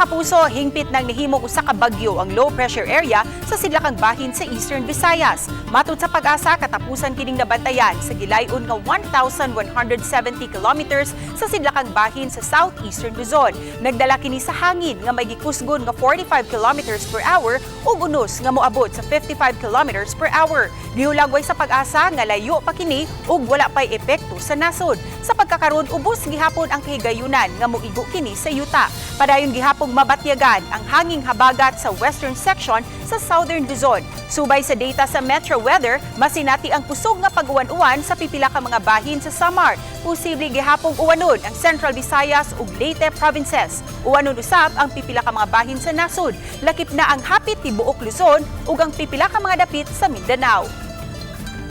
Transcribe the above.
Mga kapuso, hingpit nang nahimong usa ka bagyo ang low pressure area sa sidlakang bahin sa Eastern Visayas. Matod sa PAGASA, katapusan kining nabantayan sa gilayon nga 1,170 kilometers sa sidlakang bahin sa southeastern Luzon. Nagdala kini sa hangin nga may gikusgon nga 45 kilometers per hour ug unos nga moabot sa 55 kilometers per hour. Gihulagway sa PAGASA nga layo pa kini ug wala pay epekto sa nasod. Sa pagkakaron, ubos gihapon ang kahigayunan nga moigo kini sa yuta. Padayon gihapong mabatyagan ang hanging habagat sa western section sa southern Luzon. Subay sa data sa Metro Weather, masinati ang kusog nga pag-uwan-uwan sa pipila ka mga bahin sa Samar. Posible gihapong uwanon ang Central Visayas ug Leyte provinces. Uwanon usab ang pipila ka mga bahin sa nasod. Lakip na ang hapit tibuok Luzon ug ang pipila ka mga dapit sa Mindanao.